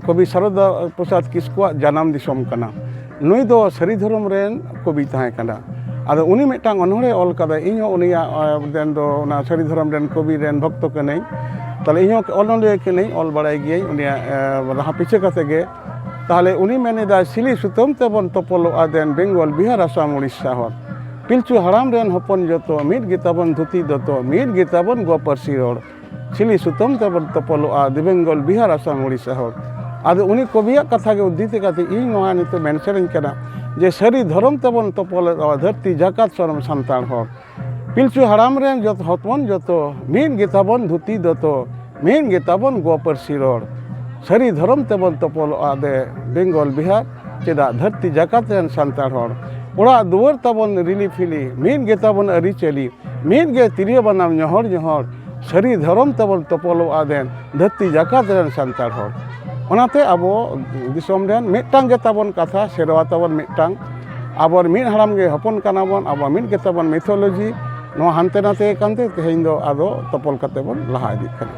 ᱠᱚᱵᱤ ᱥᱟᱨᱚᱫᱟ ᱯᱨᱚᱥᱟᱫᱽ ᱠᱤᱥᱠᱩᱣᱟᱜ ᱡᱟᱱᱟᱢ ᱫᱤᱥᱚᱢ ᱠᱟᱱᱟ᱾ ᱱᱩᱭ ᱫᱚ ᱥᱟᱹᱨᱤ ᱫᱷᱚᱨᱚᱢ ᱨᱮᱱ ᱠᱚᱵᱤ ᱛᱟᱦᱮᱸ ᱠᱟᱱᱟ᱾ ᱟᱫᱚ ᱩᱱᱤ ᱢᱤᱫᱴᱟᱝ ᱚᱱᱚᱬᱦᱮ ᱚᱞ ᱠᱟᱫᱟᱭ, ᱤᱧ ᱦᱚᱸ ᱩᱱᱤᱭᱟᱜ, ᱮ, ᱨᱮᱱ ᱫᱚ, ᱚᱱᱟ ᱥᱟᱹᱨᱤ ᱫᱷᱚᱨᱚᱢ ᱨᱮᱱ ᱠᱚᱵᱤ ᱨᱮᱱ ᱵᱷᱚᱠᱛᱚ ᱠᱟᱹᱱᱟᱹᱧ᱾ ᱛᱟᱦᱞᱮ ᱤᱧ ᱦᱚᱸ ᱚᱱᱚᱞᱤᱭᱟᱹ ᱠᱟᱹᱱᱟᱹᱧ, ᱚᱞ ᱵᱟᱲᱟᱭ ᱜᱤᱭᱟᱹᱧ ᱩᱱᱤᱭᱟᱜ, ᱮ, ᱨᱟᱦᱟ ᱯᱤᱪᱷᱟᱹ ᱠᱟᱛᱮ ᱜᱮ᱾ ᱛᱟᱦᱞᱮ ᱩᱱᱤ ᱢᱮᱱ ᱮᱫᱟᱭ, "ᱥᱤᱞᱤ ᱥᱩᱛᱟᱹᱢ ᱛᱮᱵᱚᱱ ᱛᱚᱯᱚᱞᱚᱜᱼᱟ ᱫᱮᱱ, ᱵᱮᱝᱜᱚᱞ, ᱵᱤᱦᱟᱨ, ᱟᱥᱟᱢ, ᱩᱲᱤᱥᱥᱟ ᱦᱚᱲ᱾ ᱯᱤᱞᱪᱩ ᱦᱟᱲᱟᱢ ᱨᱮᱱ ᱦᱚᱯᱚᱱ ᱡᱚᱛᱚ, ᱢᱤᱫ ᱜᱮᱛᱟᱵᱚᱱ ᱫᱷᱩᱛᱤ ᱫᱚᱛᱚ, ᱢᱤᱫ ᱜᱮᱛᱟᱵᱚᱱ ᱜᱚ ᱯᱟᱹᱨᱥᱤ ᱨᱚᱲ᱾ ᱥᱤᱞᱤ ᱥᱩᱛᱟᱹᱢ ᱛᱮᱵᱚᱱ ᱛᱚᱯᱚᱞᱚᱜᱼᱟ, ᱫᱮ ᱵᱮᱝᱜᱚᱞ, ᱵᱤᱦᱟᱨ, ᱟᱥᱟᱢ, ᱩᱲᱤᱥᱥᱟ ᱦᱚᱲ᱾" ᱟᱫᱚ ᱩᱱᱤ ᱠᱚᱵᱤᱭᱟᱜ ᱠᱟᱛᱷᱟ ᱜᱮ ᱩᱫᱽᱫᱷᱤᱛ ᱠᱟᱛᱮ ᱤᱧ ᱱᱚᱣᱟ ᱱᱤᱛᱚᱜ ᱢᱮᱱ ᱥᱮᱨᱮᱧ ᱠᱟᱱᱟ ᱡᱮ, ᱥᱟᱹᱨᱤ ᱫᱷᱚᱨᱚᱢ ᱛᱮᱵᱚᱱ ᱛᱚᱯᱚᱞᱚᱜᱼᱟ, ᱫᱷᱟᱹᱨᱛᱤ ᱡᱟᱠᱟᱛ ᱥᱟᱱᱟᱢ ᱥᱟᱱᱛᱟᱲ ᱦᱚᱲ᱾ ᱯᱤᱞᱪᱩ ᱦᱟᱲᱟᱢ ᱨᱮᱱ ᱡᱚᱛ-, ᱦᱚᱯᱚᱱ ᱡᱚᱛᱚ, ᱢᱤᱫ ᱜᱮᱛᱟᱵᱚᱱ ᱫᱷᱩᱛᱤ ᱫᱚᱛᱚ, ᱢᱤᱫ ᱜᱮᱛᱟᱵᱚᱱ ᱜᱚ ᱯᱟᱹᱨᱥᱤ ᱨᱚᱲ᱾ ᱥᱟᱹᱨᱤ ᱫᱷᱚᱨᱚᱢ ᱛᱮᱵᱚᱱ ᱛᱚᱯᱚᱞᱚᱜᱼᱟ ᱫᱮ ᱵᱮᱝᱜᱚᱞ ᱵᱤᱦᱟᱨ, ᱪᱮᱫᱟᱜ ᱫᱷᱟᱹᱨᱛᱤ ᱡᱟᱠᱟᱛ ᱨᱮᱱ ᱥᱟᱱᱛᱟᱲ ᱦᱚᱲ᱾ ᱚᱲᱟᱜ ᱫᱩᱣᱟᱹᱨ ᱛᱟᱵᱚᱱ ᱨᱤᱞᱤ ᱯᱷᱤᱞᱤ, ᱢᱤᱫ ᱜᱮᱛᱟᱵᱚᱱ ᱟᱹᱨᱤᱪᱟᱹᱞᱤ, ᱢᱤᱫ ᱜᱮ ᱛᱤᱨᱭᱳ ᱵᱟᱱᱟᱢ ᱧᱚᱦᱚᱲ ᱧᱚᱦᱚᱲ, ᱥᱟᱹᱨᱤ ᱫᱷᱚᱨᱚᱢ ᱛᱮᱵᱚᱱ ᱛᱚᱯᱚᱞᱚᱜᱼᱟ ᱫᱮᱱ, ᱫᱷᱟᱹᱨᱛᱤ ᱡᱟᱠᱟᱛ ᱨᱮᱱ ᱥᱟᱱᱛᱟᱲ ᱦᱚᱲ᱾ ᱚᱱᱟᱛᱮ ᱟᱵᱚ ᱫᱤᱥᱚᱢ ᱨᱮᱱ ᱢᱤᱫᱴᱟᱝ ᱜᱮ ᱛᱟᱵᱚᱱ ᱠᱟᱛᱷᱟ, ᱥᱮᱨᱣᱟ ᱛᱟᱵᱚᱱ ᱢᱤᱫᱴᱟᱝ, ᱟᱵᱚ ᱢᱤᱫ ᱦᱟᱲᱟᱢ ᱜᱮ ᱦᱚᱯᱚᱱ ᱠᱟᱱᱟ ᱵᱚᱱ, ᱟᱵᱚ ᱢᱤᱫ ᱜᱮ ᱛᱟᱵᱚᱱ ᱢᱤᱛᱷᱳᱞᱚᱡᱤ, ᱱᱚᱣᱟ ᱦᱟᱱᱛᱮ ᱱᱟᱛᱮ ᱠᱟᱱᱛᱮ ᱛᱮᱦᱮᱧ ᱫᱚ ᱟᱫᱚ ᱛᱚᱯᱚᱞ ᱠᱟᱛᱮ ᱵᱚᱱ ᱞᱟᱦᱟ ᱤᱫᱤᱜ ᱠᱟᱱᱟ᱾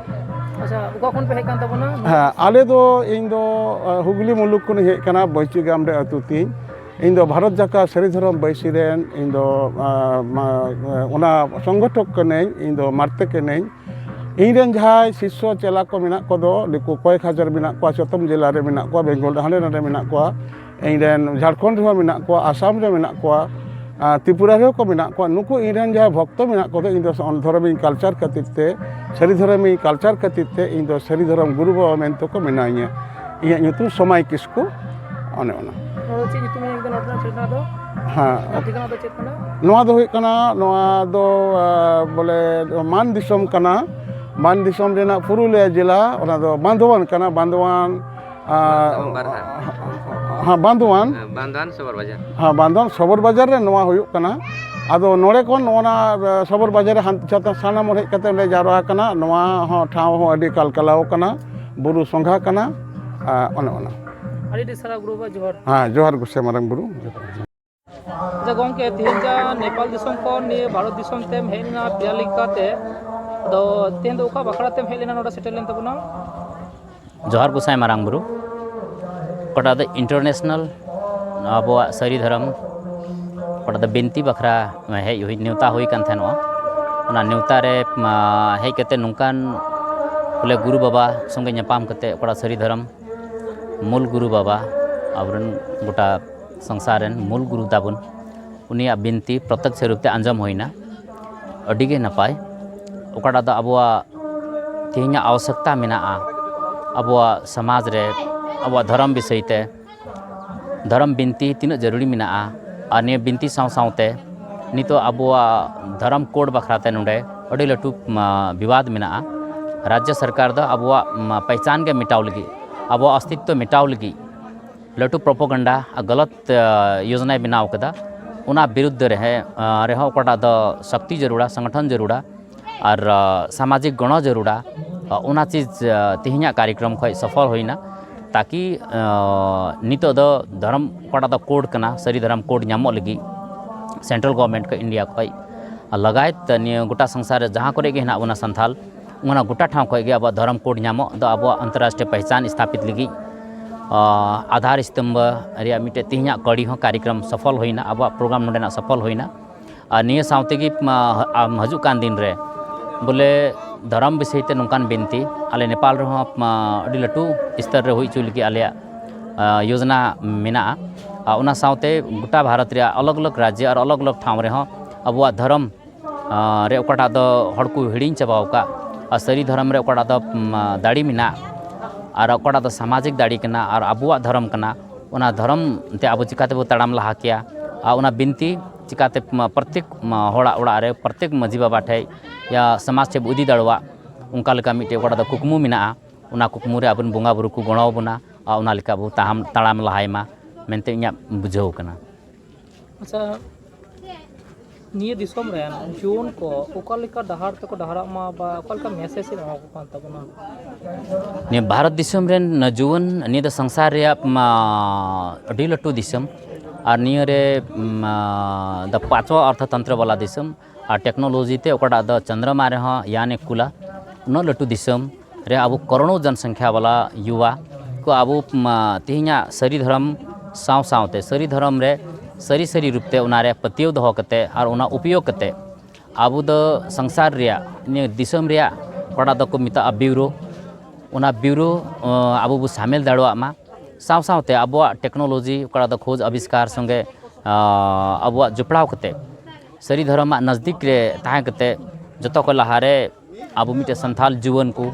ᱟᱪᱪᱷᱟ, ᱚᱠᱟ ᱠᱷᱚᱱ ᱯᱮ ᱦᱮᱡ ᱠᱟᱱ ᱛᱟᱵᱚᱱᱟ? ᱦᱮᱸ, ᱟᱞᱮ ᱫᱚ, ᱤᱧ ᱫᱚ, ᱟᱸ, ᱦᱩᱜᱽᱞᱤ ᱢᱩᱞᱩᱠ ᱠᱷᱚᱱᱤᱧ ᱦᱮᱡ ᱠᱟᱱᱟ, ᱵᱚᱭᱪᱤ ᱜᱟᱢ ᱨᱮ ᱟᱹᱛᱩ ᱛᱤᱧ᱾ ᱤᱧ ᱫᱚ ᱵᱷᱟᱨᱚᱛ ᱡᱟᱠᱟᱛ ᱥᱟᱹᱨᱤ ᱫᱷᱚᱨᱚᱢ ᱵᱟᱹᱭᱥᱤ ᱨᱮᱱ, ᱤᱧ ᱫᱚ, ᱟᱸ, ᱢᱟ-, ᱚᱱᱟ ᱥᱚᱝᱜᱚᱴᱷᱚᱠ ᱠᱟᱹᱱᱟᱹᱧ, ᱤᱧ ᱫᱚ ᱢᱟᱨᱛᱮ ᱠᱟᱹᱱᱟᱹᱧ᱾ ᱤᱧ ᱨᱮᱱ ᱡᱟᱦᱟᱸᱭ ᱥᱤᱥᱥᱚ ᱪᱮᱞᱟ ᱠᱚ ᱢᱮᱱᱟᱜ ᱠᱚᱫᱚ, ᱫᱤᱠᱩ ᱠᱚᱭᱮᱠ ᱦᱟᱡᱟᱨ ᱢᱮᱱᱟᱜ ᱠᱚᱣᱟ, ᱪᱚᱛᱚᱢ ᱡᱮᱞᱟ ᱨᱮ ᱢᱮᱱᱟᱜ ᱠᱚᱣᱟ, ᱵᱮᱝᱜᱚᱞ ᱨᱮ ᱦᱟᱸᱰᱮ ᱱᱟᱰᱮ ᱢᱮᱱᱟᱜ ᱠᱚᱣᱟ, ᱤᱧ ᱨᱮᱱ ᱡᱷᱟᱲᱠᱷᱚᱸᱰ ᱨᱮᱦᱚᱸ ᱢᱮᱱᱟᱜ ᱠᱚᱣᱟ, ᱟᱥᱟᱢ ᱨᱮ ᱢᱮᱱᱟᱜ ᱠᱚᱣᱟ, ᱟᱨ ᱛᱨᱤᱯᱩᱨᱟ ᱨᱮᱦᱚᱸ ᱠᱚ ᱢᱮᱱᱟᱜ ᱠᱚᱣᱟ᱾ ᱱᱩᱠᱩ ᱤᱧ ᱨᱮᱱ ᱡᱟᱦᱟᱸᱭ ᱵᱷᱚᱠᱛᱚ ᱢᱮᱱᱟᱜ ᱠᱚᱫᱚ, ᱤᱧ ᱫᱚ ᱥᱚᱱ-, ᱫᱷᱚᱨᱚᱢᱤᱧ ᱠᱟᱞᱪᱟᱨ ᱠᱷᱟᱹᱛᱤᱨ ᱛᱮ, ᱥᱟᱹᱨᱤ ᱫᱷᱚᱨᱚᱢᱤᱧ ᱠᱟᱞᱪᱟᱨ ᱠᱷᱟᱹᱛᱤᱨ ᱛᱮ, ᱤᱧ ᱫᱚ ᱥᱟᱹᱨᱤ ᱫᱷᱚᱨᱚᱢ ᱜᱩᱨᱩ ᱵᱟᱵᱟ ᱢᱮᱱᱛᱮ ᱠᱚ ᱢᱮᱱᱟᱣᱤᱧᱟ᱾ ᱤᱧᱟᱹᱜ ᱧᱩᱛᱩᱢ ᱥᱚᱢᱟᱭ ᱠᱤᱥᱠᱩ, ᱚᱱᱮ ᱚᱱᱟ᱾ ᱱᱚᱣᱟ ᱫᱚ ᱪᱮᱫ ᱧᱩᱛᱩᱢ ᱮᱢ ᱠᱟᱱᱟ ᱱᱚᱣᱟ ᱴᱷᱮᱱᱟ ᱫᱚ? ᱦᱮᱸ᱾ ᱴᱷᱤᱠᱟᱹᱱᱟ ᱫᱚ ᱪᱮᱫ ᱠᱟᱱᱟ? ᱱᱚᱣᱟ ᱫᱚ ᱦᱩᱭᱩᱜ ᱠᱟᱱᱟ, ᱱᱚᱣᱟ ᱫᱚ, ᱟ, ᱵᱚᱞᱮ ᱢᱟᱱ ᱫᱤᱥᱚᱢ ᱠᱟᱱᱟ, ᱢᱟᱱ ᱫᱤᱥᱚᱢ ᱨᱮᱱᱟᱜ ᱯᱩᱨᱩᱞᱤᱭᱟᱹ ᱡᱮᱞᱟ, ᱚᱱᱟ ᱫᱚ ᱵᱟᱸᱫᱷᱣᱟᱱ ᱠᱟᱱᱟ, ᱵᱟᱸᱫᱷᱣᱟᱱ, ᱟ, ᱵᱟᱨᱦᱟ᱾ ᱦᱮᱸ, ᱵᱟᱸᱫᱷᱣᱟᱱ᱾ ᱦᱮᱸ, ᱵᱟᱸᱫᱷᱣᱟᱱ ᱥᱚᱵᱚᱨ ᱵᱟᱡᱟᱨ᱾ ᱦᱮᱸ, ᱵᱟᱸᱫᱷᱣᱟᱱ ᱥᱚᱵᱚᱨ ᱵᱟᱡᱟᱨ ᱨᱮ ᱱᱚᱣᱟ ᱦᱩᱭᱩᱜ ᱠᱟᱱᱟ᱾ ᱟᱫᱚ ᱱᱚᱰᱮ ᱠᱷᱚᱱ ᱱᱚᱜᱼᱚ ᱱᱟ, ᱟ, ᱥᱚᱵᱚᱨ ᱵᱟᱡᱟᱨ ᱨᱮ ᱦᱟᱱ-, ᱡᱚᱛᱚ ᱥᱟᱱᱟᱢ ᱦᱚᱲ ᱦᱮᱡ ᱠᱟᱛᱮ ᱱᱚᱰᱮ ᱡᱟᱣᱨᱟ ᱟᱠᱟᱱᱟ᱾ ᱱᱚᱣᱟ ᱦᱚᱸ ᱴᱷᱟᱶ ᱦᱚᱸ ᱟᱹᱰᱤ ᱠᱟᱞᱠᱟᱞᱟᱣ ᱠᱟᱱᱟ, ᱵᱩᱨᱩ ᱥᱚᱸᱜᱷᱟ ᱠᱟᱱᱟ, ᱟ, ᱚᱱᱮ ᱚᱱᱟ᱾ ᱟᱹᱰᱤ ᱟᱹᱰᱤ ᱥᱟᱨᱦᱟᱣ ᱜᱩᱨᱩ ᱵᱟᱵᱟ, ᱡᱚᱦᱟᱨ᱾ ᱦᱮᱸ, ᱡᱚᱦᱟᱨ ᱜᱚᱸᱥᱟᱭ ᱢᱟᱨᱟᱝ ᱵᱩᱨᱩ᱾ ᱟᱪᱪᱷᱟ ᱜᱚᱢᱠᱮ, ᱛᱮᱦᱮᱧ ᱡᱟ ᱱᱮᱯᱟᱞ ᱫᱤᱥᱚᱢ ᱠᱷᱚᱱ ᱱᱤᱭᱟᱹ ᱵᱷᱟᱨᱚᱛ ᱫᱤᱥᱚᱢ ᱛᱮᱢ ᱦᱮᱡ ᱞᱮᱱᱟ ᱯᱮᱲᱟ ᱞᱮᱠᱟᱛᱮ, ᱟᱫᱚ ᱛᱮᱦᱮᱧ ᱫᱚ ᱚᱠᱟ ᱵᱟᱠᱷᱨᱟ ᱛᱮᱢ ᱦᱮᱡ ᱞᱮᱱᱟ, ᱱᱚᱰᱮ ᱥᱮᱴᱮᱨ ᱞᱮᱱ ᱛᱟᱵᱚᱱᱟ? ᱡᱚᱦᱟᱨ ᱜᱚᱸᱥᱟᱭ ᱢᱟᱨᱟᱝ ᱵᱩᱨᱩ, ᱚᱠᱟᱴᱟᱜ ᱫᱚ international ᱟᱵᱚᱣᱟᱜ ᱥᱟᱹᱨᱤ ᱫᱷᱚᱨᱚᱢ, ᱚᱠᱟᱴᱟᱜ ᱫᱚ ᱵᱤᱱᱛᱤ ᱵᱟᱠᱷᱨᱟ ᱦᱮᱡ ᱦᱩᱭ, ᱱᱮᱣᱛᱟ ᱦᱩᱭ ᱠᱟᱱ ᱛᱟᱦᱮᱱᱚᱜᱼᱟ᱾ ᱚᱱᱟ ᱱᱮᱣᱛᱟ ᱨᱮ, ᱢᱟ, ᱦᱮᱡ ᱠᱟᱛᱮ ᱱᱚᱝᱠᱟᱱ ᱵᱚᱞᱮ ᱜᱩᱨᱩ ᱵᱟᱵᱟ ᱥᱚᱸᱜᱮ ᱧᱟᱯᱟᱢ ᱠᱟᱛᱮ ᱚᱠᱟᱴᱟᱜ ᱥᱟᱹᱨᱤ ᱫᱷᱚᱨᱚᱢ ᱢᱩᱞ ᱜᱩᱨᱩ ᱵᱟᱵᱟ, ᱟᱵᱚᱨᱮᱱ ᱜᱚᱴᱟ ᱥᱚᱝᱥᱟᱨ ᱨᱮᱱ ᱢᱩᱞ ᱜᱩᱨᱩ ᱛᱟᱵᱚᱱ, ᱩᱱᱤᱭᱟᱜ ᱵᱤᱱᱛᱤ ᱯᱨᱚᱛᱛᱚᱠᱥᱚ ᱨᱩᱯ ᱛᱮ ᱟᱸᱡᱚᱢ ᱦᱩᱭᱱᱟ᱾ ᱟᱹᱰᱤ ᱜᱮ ᱱᱟᱯᱟᱭ᱾ ᱚᱠᱟᱴᱟᱜ ᱫᱚ ᱟᱵᱚᱣᱟᱜ ᱛᱮᱦᱮᱧᱟᱜ ᱟᱵᱚᱥᱭᱚᱠᱛᱟ ᱢᱮᱱᱟᱜᱼᱟ, ᱟᱵᱚᱣᱟᱜ ᱥᱚᱢᱟᱡᱽ ᱨᱮ, ᱟᱵᱚᱣᱟᱜ ᱫᱷᱚᱨᱚᱢ ᱵᱤᱥᱚᱭ ᱛᱮ, ᱫᱷᱚᱨᱚᱢ ᱵᱤᱱᱛᱤ ᱛᱤᱱᱟᱹᱜ ᱡᱟᱹᱨᱩᱲᱤ ᱢᱮᱱᱟᱜᱼᱟ᱾ ᱟᱨ ᱱᱤᱭᱟᱹ ᱵᱤᱱᱛᱤ ᱥᱟᱶ ᱥᱟᱶᱛᱮ ᱱᱤᱛᱚᱜ ᱟᱵᱚᱣᱟᱜ ᱫᱷᱚᱨᱚᱢ ᱠᱳᱰ ᱵᱟᱠᱷᱨᱟ ᱛᱮ ᱱᱚᱰᱮ ᱟᱹᱰᱤ ᱞᱟᱹᱴᱩ, ᱢᱟ, ᱵᱤᱵᱟᱫ ᱢᱮᱱᱟᱜᱼᱟ᱾ ᱨᱟᱡᱽᱡᱚ ᱥᱚᱨᱠᱟᱨ ᱫᱚ ᱟᱵᱚᱣᱟᱜ, ᱢᱟ, ᱯᱮᱦᱪᱟᱱ ᱜᱮ ᱢᱮᱴᱟᱣ ᱞᱟᱹᱜᱤᱫ, ᱟᱵᱚᱣᱟᱜ ᱚᱥᱛᱤᱛᱛᱚ ᱢᱮᱴᱟᱣ ᱞᱟᱹᱜᱤᱫ ᱞᱟᱹᱴᱩ propaganda ᱟᱨ ᱜᱟᱞᱟᱛ, ᱟ, ᱭᱳᱡᱚᱱᱟᱭ ᱵᱮᱱᱟᱣ ᱠᱟᱫᱟ᱾ ᱚᱱᱟ ᱵᱤᱨᱩᱫᱽᱫᱷ ᱨᱮ, ᱟ, ᱨᱮᱦᱚᱸ ᱚᱠᱟᱴᱟᱜ ᱫᱚ ᱥᱚᱠᱛᱤ ᱡᱟᱹᱨᱩᱲᱟ, ᱥᱚᱝᱜᱚᱴᱷᱚᱱ ᱡᱟᱹᱨᱩᱲᱟ, ᱟᱨ, ᱟ, ᱥᱟᱢᱟᱡᱤᱠ ᱜᱚᱲᱚ ᱡᱟᱹᱨᱩᱲᱟ᱾ ᱟ, ᱚᱱᱟ ᱪᱤᱡᱽ, ᱟ, ᱛᱮᱦᱮᱧᱟᱜ ᱠᱟᱨᱭᱚᱠᱨᱚᱢ ᱠᱷᱚᱱ ᱥᱚᱯᱷᱚᱞ ᱦᱩᱭᱱᱟ, ᱛᱟᱠᱤ, ᱟ, ᱱᱤᱛᱚᱜ ᱫᱚ ᱫᱷᱚᱨᱚᱢ ᱚᱠᱟᱴᱟᱜ ᱫᱚ ᱠᱳᱰ ᱠᱟᱱᱟ, ᱥᱟᱹᱨᱤ ᱫᱷᱚᱨᱚᱢ ᱠᱳᱰ ᱧᱟᱢᱚᱜ ᱞᱟᱹᱜᱤᱫ central government ᱠᱷᱚᱱ, India ᱠᱷᱚᱱ ᱞᱟᱜᱟᱭ ᱛᱮ ᱱᱤᱭᱟᱹ ᱜᱚᱴᱟ ᱥᱚᱝᱥᱟᱨ ᱨᱮ ᱡᱟᱦᱟᱸ ᱠᱚᱨᱮ ᱜᱮ ᱦᱮᱱᱟᱜ ᱵᱚᱱᱟ ᱥᱟᱱᱛᱟᱞ, ᱚᱱᱟ ᱜᱚᱴᱟ ᱴᱷᱟᱶ ᱠᱷᱚᱱ ᱜᱮ ᱟᱵᱚᱣᱟᱜ ᱫᱷᱚᱨᱚᱢ ᱠᱳᱰ ᱧᱟᱢᱚᱜ ᱫᱚ ᱟᱵᱚᱣᱟᱜ ᱟᱱᱛᱚᱨᱨᱟᱥᱴᱨᱤᱭᱚ ᱯᱮᱦᱪᱟᱱ ᱥᱛᱷᱟᱯᱤᱛ ᱞᱟᱹᱜᱤᱫ, ᱟ, ᱟᱫᱷᱟᱨ ᱥᱛᱚᱢᱵᱷ ᱨᱮᱭᱟᱜ ᱢᱤᱫᱴᱮᱡ ᱛᱮᱦᱮᱧᱟᱜ ᱠᱟᱹᱲᱤ ᱦᱚᱸ ᱠᱟᱨᱭᱚᱠᱨᱚᱢ ᱥᱚᱯᱷᱚᱞ ᱦᱩᱭᱱᱟ, ᱟᱵᱚᱣᱟᱜ program ᱱᱚᱰᱮᱱᱟᱜ ᱥᱚᱯᱷᱚᱞ ᱦᱩᱭᱱᱟ᱾ ᱟᱨ ᱱᱤᱭᱟᱹ ᱥᱟᱶ ᱛᱮᱜᱮ, ᱢᱟ, ᱟᱢ ᱦᱤᱡᱩᱜ ᱠᱟᱱ ᱫᱤᱱ ᱨᱮ ᱵᱚᱞᱮ ᱫᱷᱚᱨᱚᱢ ᱵᱤᱥᱚᱭ ᱛᱮ ᱱᱚᱝᱠᱟᱱ ᱵᱤᱱᱛᱤ ᱟᱞᱮ ᱱᱮᱯᱟᱞ ᱨᱮᱦᱚᱸ, ᱢᱟ, ᱟᱹᱰᱤ ᱞᱟᱹᱴᱩ ᱥᱛᱚᱨ ᱨᱮ ᱦᱩᱭ ᱦᱚᱪᱚᱭ ᱞᱟᱹᱜᱤᱫ ᱟᱞᱮᱭᱟᱜ, ᱟ, ᱭᱳᱡᱚᱱᱟ ᱢᱮᱱᱟᱜᱼᱟ᱾ ᱟᱨ ᱚᱱᱟ ᱥᱟᱶᱛᱮ ᱜᱚᱴᱟ ᱵᱷᱟᱨᱚᱛ ᱨᱮᱭᱟᱜ ᱟᱞᱟᱜᱽ ᱟᱞᱟᱜᱽ ᱨᱟᱡᱽᱡᱚ ᱟᱨ ᱟᱞᱟᱜᱽ ᱟᱞᱟᱜᱽ ᱴᱷᱟᱶ ᱨᱮᱦᱚᱸ ᱟᱵᱚᱣᱟᱜ ᱫᱷᱚᱨᱚᱢ ᱟᱸ, ᱨᱮ ᱚᱠᱟᱴᱟᱜ ᱫᱚ ᱦᱚᱲ ᱠᱚ ᱦᱤᱲᱤᱧ ᱪᱟᱵᱟᱣ ᱟᱠᱟᱫ, ᱟᱨ ᱥᱟᱹᱨᱤ ᱫᱷᱚᱨᱚᱢ ᱨᱮ ᱚᱠᱟᱴᱟᱜ ᱫᱚ, ᱩᱢ, ᱫᱟᱲᱮ ᱢᱮᱱᱟᱜ, ᱟᱨ ᱚᱠᱟᱴᱟᱜ ᱫᱚ ᱥᱟᱢᱟᱡᱤᱠ ᱫᱟᱲᱮ ᱠᱟᱱᱟ, ᱟᱨ ᱟᱵᱚᱣᱟᱜ ᱫᱷᱚᱨᱚᱢ ᱠᱟᱱᱟ, ᱚᱱᱟ ᱫᱷᱚᱨᱚᱢ ᱛᱮ ᱟᱵᱚ ᱪᱤᱠᱟ ᱛᱮᱵᱚ ᱛᱟᱲᱟᱢ ᱞᱟᱦᱟ ᱠᱮᱭᱟ, ᱟᱨ ᱚᱱᱟ ᱵᱤᱱᱛᱤ ᱪᱤᱠᱟᱹᱛᱮ ᱢᱟ ᱯᱨᱚᱛᱮᱠ ᱢᱟ ᱦᱚᱲᱟᱜ ᱚᱲᱟᱜ ᱨᱮ, ᱯᱨᱚᱛᱮᱠ ᱢᱟᱹᱡᱷᱤ ᱵᱟᱵᱟ ᱴᱷᱮᱡ ᱭᱟ ᱥᱚᱢᱟᱡᱽ ᱴᱷᱮᱡ ᱵᱚ ᱤᱫᱤ ᱫᱟᱲᱮᱭᱟᱜ, ᱚᱱᱠᱟ ᱞᱮᱠᱟ ᱢᱤᱫᱴᱮᱡ ᱚᱠᱟᱴᱟᱜ ᱫᱚ ᱠᱩᱠᱢᱩ ᱢᱮᱱᱟᱜᱼᱟ᱾ ᱚᱱᱟ ᱠᱩᱠᱢᱩ ᱨᱮ ᱟᱵᱚᱨᱮᱱ ᱵᱚᱸᱜᱟ ᱵᱩᱨᱩ ᱠᱚ ᱜᱚᱲᱚ ᱟᱵᱚᱱᱟ ᱟᱨ ᱚᱱᱟ ᱞᱮᱠᱟ ᱵᱚ ᱛᱟᱲᱟᱢ, ᱛᱟᱲᱟᱢ ᱞᱟᱦᱟᱭ ᱢᱟ ᱢᱮᱱᱛᱮ ᱤᱧᱟᱹᱜ ᱵᱩᱡᱷᱟᱹᱣ ᱠᱟᱱᱟ᱾ ᱟᱪᱪᱷᱟ, ᱱᱤᱭᱟᱹ ᱫᱤᱥᱚᱢ ᱨᱮᱱ ᱡᱩᱣᱟᱹᱱ ᱠᱚ ᱚᱠᱟ ᱞᱮᱠᱟ ᱰᱟᱦᱟᱨ ᱛᱮᱠᱚ ᱰᱟᱦᱟᱨᱟᱜ ᱢᱟ ᱵᱟ ᱚᱠᱟ ᱞᱮᱠᱟ message ᱮᱢ ᱮᱢᱟ ᱠᱚ ᱠᱟᱱ ᱛᱟᱵᱚᱱᱟ? ᱱᱤᱭᱟᱹ ᱵᱷᱟᱨᱚᱛ ᱫᱤᱥᱚᱢ ᱨᱮᱱ ᱡᱩᱣᱟᱹᱱ, ᱱᱤᱭᱟᱹ ᱫᱚ ᱥᱚᱝᱥᱟᱨ ᱨᱮᱭᱟᱜ ᱢᱟ ᱟᱹᱰᱤ ᱞᱟᱹᱴᱩ ᱫᱤᱥᱚᱢ, ᱟᱨ ᱱᱤᱭᱟᱹ ᱨᱮ ᱢᱟ ᱫᱚ ᱯᱟᱸᱪᱣᱟ ᱚᱨᱛᱷᱚᱛᱚᱱᱛᱨᱚ ᱵᱟᱞᱟ ᱫᱤᱥᱚᱢ, ᱟᱨ technology ᱛᱮ ᱚᱠᱟᱴᱟᱜ ᱫᱚ ᱪᱚᱱᱫᱨᱚᱢᱟ ᱨᱮᱦᱚᱸ ᱭᱟᱱᱮ ᱠᱩᱞᱟ, ᱩᱱᱟᱹᱜ ᱞᱟᱹᱴᱩ ᱫᱤᱥᱚᱢ ᱨᱮ ᱟᱵᱚ ᱠᱨᱳᱲᱚ ᱡᱚᱱ ᱥᱚᱝᱠᱷᱭᱟ ᱵᱟᱞᱟ ᱭᱩᱣᱟ ᱠᱚ ᱟᱵᱚ ᱢᱟ ᱛᱮᱦᱮᱧᱟᱜ ᱥᱟᱹᱨᱤ ᱫᱷᱚᱨᱚᱢ ᱥᱟᱶ ᱥᱟᱶᱛᱮ ᱥᱟᱹᱨᱤ ᱫᱷᱚᱨᱚᱢ ᱨᱮ ᱥᱟᱹᱨᱤ ᱥᱟᱹᱨᱤ ᱨᱩᱯ ᱛᱮ ᱚᱱᱟ ᱨᱮ ᱯᱟᱹᱛᱭᱟᱹᱣ ᱫᱚᱦᱚ ᱠᱟᱛᱮ ᱟᱨ ᱚᱱᱟ ᱩᱯᱭᱳᱜᱽ ᱠᱟᱛᱮ ᱟᱵᱚ ᱫᱚ ᱥᱚᱝᱥᱟᱨ ᱨᱮᱭᱟᱜ, ᱱᱤᱭᱟᱹ ᱫᱤᱥᱚᱢ ᱨᱮᱭᱟᱜ ᱚᱠᱟᱴᱟᱜ ᱫᱚᱠᱚ ᱢᱮᱛᱟᱜᱼᱟ ᱵᱤᱣᱨᱳ, ᱚᱱᱟ ᱵᱤᱣᱨᱳ, ᱟᱸ, ᱟᱵᱚ ᱵᱚ ᱥᱟᱢᱮᱞ ᱫᱟᱲᱮᱭᱟᱜ ᱢᱟ᱾ ᱥᱟᱶ ᱥᱟᱶᱛᱮ ᱟᱵᱚᱣᱟᱜ technology ᱚᱠᱟᱴᱟᱜ ᱫᱚ ᱠᱷᱳᱡᱽ ᱟᱵᱤᱥᱠᱟᱨ ᱥᱚᱸᱜᱮ, ᱟᱸ, ᱟᱵᱚᱣᱟᱜ ᱡᱚᱯᱲᱟᱣ ᱠᱟᱛᱮ ᱥᱟᱹᱨᱤ ᱫᱷᱚᱨᱚᱢᱟᱜ ᱱᱟᱡᱽᱫᱤᱠ ᱨᱮ ᱛᱟᱦᱮᱸ ᱠᱟᱛᱮ ᱡᱚᱛᱚ ᱠᱷᱚᱱ ᱞᱟᱦᱟ ᱨᱮ ᱟᱵᱚ ᱢᱤᱫᱴᱮᱡ ᱥᱟᱱᱛᱷᱟᱞ ᱡᱩᱣᱟᱹᱱ ᱠᱚ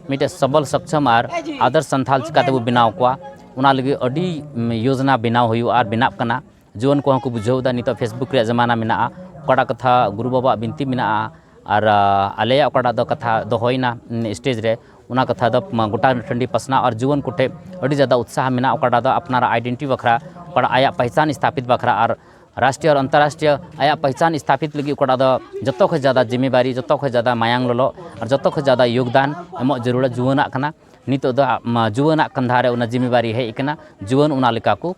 ᱢᱤᱫᱴᱮᱡ ᱥᱚᱵᱚᱞ ᱥᱚᱠᱪᱷᱚᱢ ᱟᱨ ᱟᱫᱚᱨᱥ ᱥᱟᱱᱛᱷᱟᱞ ᱪᱤᱠᱟᱹ ᱛᱮᱵᱚ ᱵᱮᱱᱟᱣ ᱠᱚᱣᱟ, ᱚᱱᱟ ᱞᱟᱹᱜᱤᱫ ᱟᱹᱰᱤ, ᱩᱢ, ᱭᱳᱡᱽᱱᱟ ᱵᱮᱱᱟᱣ ᱦᱩᱭᱩᱜᱼᱟ ᱟᱨ ᱵᱮᱱᱟᱜ ᱠᱟᱱᱟ᱾ ᱡᱩᱣᱟᱹᱱ ᱠᱚᱦᱚᱸ ᱠᱚ ᱵᱩᱡᱷᱟᱹᱣ ᱮᱫᱟ, ᱱᱤᱛᱚᱜ Facebook ᱨᱮᱭᱟᱜ ᱡᱟᱢᱟᱱᱟ ᱢᱮᱱᱟᱜᱼᱟ, ᱚᱠᱟᱴᱟᱜ ᱠᱟᱛᱷᱟ ᱜᱩᱨᱩ ᱵᱟᱵᱟᱣᱟᱜ ᱵᱤᱱᱛᱤ ᱢᱮᱱᱟᱜᱼᱟ ᱟᱨ, ᱟ, ᱟᱞᱮᱭᱟᱜ ᱚᱠᱟᱴᱟᱜ ᱫᱚ ᱠᱟᱛᱷᱟ ᱫᱚᱦᱚᱭᱮᱱᱟ, ᱩᱢ, stage ᱨᱮ, ᱚᱱᱟ ᱠᱟᱛᱷᱟ ᱫᱚ, ᱢᱟ, ᱜᱚᱴᱟ ᱴᱟᱺᱰᱤ ᱯᱟᱥᱱᱟᱣ ᱟᱨ ᱡᱩᱣᱟᱹᱱ ᱠᱚᱴᱷᱮᱱ ᱟᱹᱰᱤ ᱡᱟᱫᱟ ᱩᱛᱥᱟᱦ ᱢᱮᱱᱟᱜᱼᱟ, ᱚᱠᱟᱴᱟᱜ ᱫᱚ ᱟᱯᱱᱟᱨᱟᱜ identity ᱵᱟᱠᱷᱨᱟ, ᱚᱠᱟᱴᱟᱜ ᱟᱭᱟᱜ ᱯᱮᱦᱪᱟᱱ ᱥᱛᱷᱟᱯᱤᱛ ᱵᱟᱠᱷᱨᱟ ᱟᱨ ᱨᱟᱥᱴᱨᱤᱭᱚ ᱟᱨ ᱟᱱᱛᱚᱨᱨᱟᱥᱴᱨᱤᱭᱚ ᱟᱭᱟᱜ ᱯᱮᱦᱪᱟᱱ ᱥᱛᱷᱟᱯᱤᱛ ᱞᱟᱹᱜᱤᱫ ᱚᱠᱟᱴᱟᱜ ᱫᱚ ᱡᱚᱛᱚ ᱠᱷᱚᱱ ᱡᱟᱫᱟ ᱡᱤᱢᱢᱮᱵᱟᱨᱤ, ᱡᱚᱛᱚ ᱠᱷᱚᱱ ᱡᱟᱫᱟ ᱢᱟᱭᱟᱝ ᱞᱚᱞᱚ ᱟᱨ ᱡᱚᱛᱚ ᱠᱷᱚᱱ ᱡᱟᱫᱟ ᱭᱳᱜᱽᱫᱟᱱ ᱮᱢᱚᱜ ᱡᱟᱹᱨᱩᱲᱟ ᱡᱩᱣᱟᱹᱱᱟᱜ ᱠᱟᱱᱟ᱾ ᱱᱤᱛᱚᱜ ᱫᱚ, ᱟ, ᱢᱟ, ᱡᱩᱣᱟᱹᱱᱟᱜ ᱠᱟᱸᱫᱷᱟ ᱨᱮ ᱚᱱᱟ ᱡᱤᱢᱢᱮᱵᱟᱨᱤ ᱦᱮᱡ ᱟᱠᱟᱱᱟ᱾ ᱡᱩᱣᱟᱹᱱ ᱚᱱᱟ ᱞᱮᱠᱟ ᱠᱚ,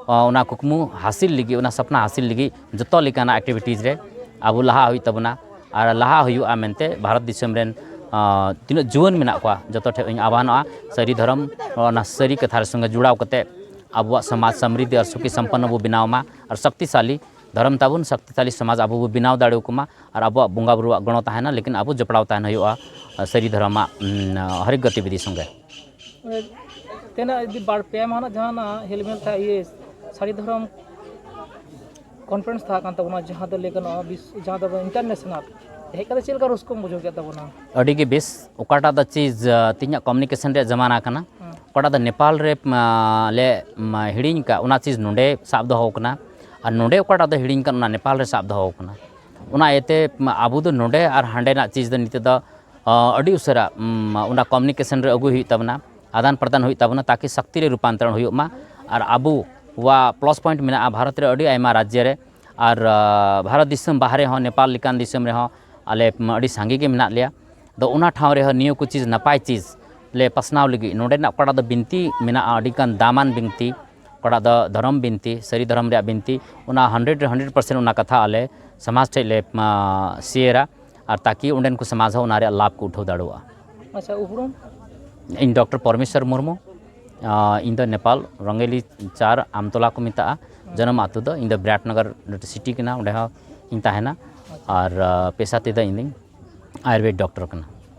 ᱟ, ᱚᱱᱟ ᱠᱩᱠᱢᱩ ᱦᱟᱹᱥᱤᱞ ᱞᱟᱹᱜᱤᱫ, ᱚᱱᱟ ᱥᱟᱯᱱᱟ ᱦᱟᱹᱥᱤᱞ ᱞᱟᱹᱜᱤᱫ ᱡᱚᱛᱚ ᱞᱮᱠᱟᱱᱟᱜ activities ᱨᱮ ᱟᱵᱚ ᱞᱟᱦᱟ ᱦᱩᱭᱩᱜ ᱛᱟᱵᱚᱱᱟ ᱟᱨ ᱞᱟᱦᱟ ᱦᱩᱭᱩᱜᱼᱟ ᱢᱮᱱᱛᱮ ᱵᱷᱟᱨᱚᱛ ᱫᱤᱥᱚᱢ ᱨᱮᱱ, ᱟ, ᱛᱤᱱᱟᱹᱜ ᱡᱩᱣᱟᱹᱱ ᱢᱮᱱᱟᱜ ᱠᱚᱣᱟ ᱡᱚᱛᱚ ᱴᱷᱮᱱ ᱤᱧ ᱟᱦᱣᱟᱱᱚᱜᱼᱟ, ᱥᱟᱹᱨᱤ ᱫᱷᱚᱨᱚᱢ, ᱚᱱᱟ ᱥᱟᱹᱨᱤ ᱠᱟᱛᱷᱟ ᱨᱮ ᱥᱚᱸᱜᱮ ᱡᱚᱲᱟᱣ ᱠᱟᱛᱮ ᱟᱵᱚᱣᱟᱜ ᱥᱚᱢᱟᱡᱽ ᱥᱚᱢᱨᱤᱫᱷᱤ ᱟᱨ ᱥᱩᱠᱷᱤ ᱥᱚᱢᱯᱚᱱᱱᱚ ᱵᱚ ᱵᱮᱱᱟᱣ ᱢᱟ ᱟᱨ ᱥᱚᱠᱛᱤᱥᱟᱞᱤ ᱫᱷᱚᱨᱚᱢ ᱛᱟᱵᱚᱱ, ᱥᱚᱠᱛᱤᱥᱟᱞᱤ ᱥᱚᱢᱟᱡᱽ ᱟᱵᱚ ᱵᱚ ᱵᱮᱱᱟᱣ ᱫᱟᱲᱮ ᱟᱠᱚ ᱢᱟ ᱟᱨ ᱟᱵᱚᱣᱟᱜ ᱵᱚᱸᱜᱟ ᱵᱩᱨᱩᱣᱟᱜ ᱜᱚᱲᱚ ᱛᱟᱦᱮᱱᱟ, ᱞᱮᱠᱤᱱ ᱟᱵᱚ ᱡᱚᱯᱲᱟᱣ ᱛᱟᱦᱮᱱ ᱦᱩᱭᱩᱜᱼᱟ, ᱟ, ᱥᱟᱹᱨᱤ ᱫᱷᱚᱨᱚᱢᱟᱜ, ᱩᱢ, ᱦᱚᱨᱮᱠ ᱜᱚᱛᱤᱵᱤᱫᱷᱤ ᱥᱚᱸᱜᱮ᱾ ᱛᱮᱱᱟᱜ ᱡᱩᱫᱤ ᱵᱟᱨ ᱯᱮ ᱢᱟᱦᱟᱱᱟᱜ ᱡᱟᱦᱟᱱᱟᱜ ᱦᱮᱞᱢᱮᱞ ᱛᱟᱦᱮᱸ, ᱤᱭᱟᱹ, ᱥᱟᱹᱨᱤ ᱫᱷᱚᱨᱚᱢ conference ᱛᱟᱦᱮᱸ ᱠᱟᱱ ᱛᱟᱵᱚᱱᱟ, ᱡᱟᱦᱟᱸ ᱫᱚ ᱞᱟᱹᱭ ᱜᱟᱱᱚᱜᱼᱟ ᱵᱤᱥ-, ᱡᱟᱦᱟᱸ ᱫᱚ international, ᱦᱮᱡ ᱠᱟᱛᱮ ᱪᱮᱫ ᱞᱮᱠᱟ ᱨᱟᱹᱥᱠᱟᱹᱢ ᱵᱩᱡᱷᱟᱹᱣ ᱠᱮᱫ ᱛᱟᱵᱚᱱᱟ? ᱟᱹᱰᱤ ᱜᱮ ᱵᱮᱥ᱾ ᱚᱠᱟᱴᱟᱜ ᱫᱚ ᱪᱤᱡᱽ, ᱟ, ᱛᱮᱦᱮᱧᱟᱜ communication ᱨᱮᱭᱟᱜ ᱡᱟᱢᱟᱱᱟ ᱠᱟᱱᱟ, ᱦᱮᱸ᱾ ᱚᱠᱟᱴᱟᱜ ᱫᱚ ᱱᱮᱯᱟᱞ ᱨᱮ, ᱢᱟ, ᱞᱮ, ᱢᱟ, ᱦᱤᱲᱤᱧ ᱟᱠᱟᱫ, ᱚᱱᱟ ᱪᱤᱡᱽ ᱱᱚᱰᱮ ᱥᱟᱵ ᱫᱚᱦᱚ ᱟᱠᱟᱱᱟ᱾ ᱟᱨ ᱱᱚᱰᱮ ᱚᱠᱟᱴᱟᱜ ᱫᱚ ᱦᱤᱲᱤᱧ ᱠᱟᱱ, ᱚᱱᱟ ᱱᱮᱯᱟᱞ ᱨᱮ ᱥᱟᱵ ᱫᱚᱦᱚ ᱟᱠᱟᱱᱟ᱾ ᱚᱱᱟ ᱤᱭᱟᱹᱛᱮ ᱟᱵᱚ ᱫᱚ ᱱᱚᱰᱮ ᱟᱨ ᱦᱟᱸᱰᱮᱱᱟᱜ ᱪᱤᱡᱽ ᱫᱚ ᱱᱤᱛᱚᱜ ᱫᱚ ᱟᱹᱰᱤ ᱩᱥᱟᱹᱨᱟ ᱚᱱᱟ ᱠᱚᱢᱤᱭᱩᱱᱤᱠᱮᱥᱚᱱ ᱨᱮ ᱟᱹᱜᱩᱭ ᱦᱩᱭᱩᱜ ᱛᱟᱵᱚᱱᱟ, ᱟᱫᱟᱱ ᱯᱨᱚᱫᱟᱱ ᱦᱩᱭᱩᱜ ᱛᱟᱵᱚᱱᱟ, ᱛᱟᱠᱤ ᱥᱚᱠᱛᱤ ᱨᱮ ᱨᱩᱯᱟᱱᱛᱚᱨᱚᱱ ᱦᱩᱭᱩᱜ ᱢᱟ᱾ ᱟᱨ ᱟᱵᱚᱣᱟᱜ ᱯᱞᱟᱥ ᱯᱚᱭᱮᱱᱴ ᱢᱮᱱᱟᱜᱼᱟ ᱵᱷᱟᱨᱚᱛ ᱨᱮ ᱟᱹᱰᱤ ᱟᱭᱢᱟ ᱨᱟᱡᱽᱡᱚ ᱨᱮ, ᱟᱨ ᱵᱷᱟᱨᱚᱛ ᱫᱤᱥᱚᱢ ᱵᱟᱦᱨᱮ ᱦᱚᱸ, ᱱᱮᱯᱟᱞ ᱞᱮᱠᱟᱱ ᱫᱤᱥᱚᱢ ᱨᱮᱦᱚᱸ ᱟᱞᱮ ᱟᱹᱰᱤ ᱥᱟᱸᱜᱮ ᱜᱮ ᱢᱮᱱᱟᱜ ᱞᱮᱭᱟ᱾ ᱫᱚ ᱚᱱᱟ ᱴᱷᱟᱶ ᱨᱮᱦᱚᱸ ᱱᱤᱭᱟᱹ ᱠᱚ ᱪᱤᱡᱽ, ᱱᱟᱯᱟᱭ ᱪᱤᱡᱽ ᱞᱮ ᱯᱟᱥᱱᱟᱣ ᱞᱟᱹᱜᱤᱫ ᱱᱚᱰᱮᱱᱟᱜ ᱚᱠᱟᱴᱟᱜ ᱫᱚ ᱵᱤᱱᱛᱤ ᱢᱮᱱᱟᱜᱼᱟ, ᱟᱹᱰᱤᱜᱟᱱ ᱫᱟᱢᱟᱱ ᱵᱤᱱᱛᱤ, ᱚᱠᱟᱴᱟᱜ ᱫᱚ ᱫᱷᱚᱨᱚᱢ ᱵᱤᱱᱛᱤ, ᱥᱟᱹᱨᱤ ᱫᱷᱚᱨᱚᱢ ᱨᱮᱭᱟᱜ ᱵᱤᱱᱛᱤ, ᱚᱱᱟ ᱦᱟᱱᱰᱨᱮᱰ ᱨᱮ ᱦᱟᱱᱰᱨᱮᱰ ᱯᱟᱨᱥᱮᱱᱴ ᱚᱱᱟ ᱠᱟᱛᱷᱟ ᱟᱞᱮ ᱥᱚᱢᱟᱡᱽ ᱴᱷᱮᱡ ᱞᱮ ᱥᱮᱭᱟᱨᱟ, ᱟᱨ ᱛᱟᱠᱤ ᱚᱸᱰᱮᱱ ᱠᱚ ᱥᱚᱢᱟᱡᱽ ᱦᱚᱸ ᱚᱱᱟ ᱨᱮᱭᱟᱜ ᱞᱟᱵᱷ ᱠᱚ ᱩᱴᱷᱟᱹᱣ ᱫᱟᱲᱮᱭᱟᱜᱼᱟ᱾ ᱟᱪᱪᱷᱟ, ᱩᱯᱨᱩᱢ? ᱤᱧ ᱰᱚᱠᱴᱚᱨ ᱯᱚᱨᱢᱮᱥᱣᱚᱨ ᱢᱩᱨᱢᱩ᱾ ᱤᱧ ᱫᱚ ᱱᱮᱯᱟᱞ ᱨᱚᱝᱜᱮᱞᱤ ᱪᱟᱨ ᱟᱢᱛᱚᱞᱟ ᱠᱚ ᱢᱮᱛᱟᱜᱼᱟ᱾ ᱡᱚᱱᱚᱢ ᱟᱹᱛᱩ ᱫᱚ, ᱤᱧ ᱫᱚ ᱵᱤᱨᱟᱴᱱᱚᱜᱚᱨ ᱥᱤᱴᱤ ᱠᱟᱱᱟ, ᱚᱸᱰᱮ ᱦᱚᱸ ᱤᱧ ᱛᱟᱦᱮᱱᱟ᱾ ᱟᱨ ᱯᱮᱥᱟ ᱛᱮᱫᱚ ᱤᱧ ᱫᱚᱧ ᱟᱭᱩᱨᱵᱮᱫ ᱰᱚᱠᱴᱚᱨ ᱠᱟᱱᱟ᱾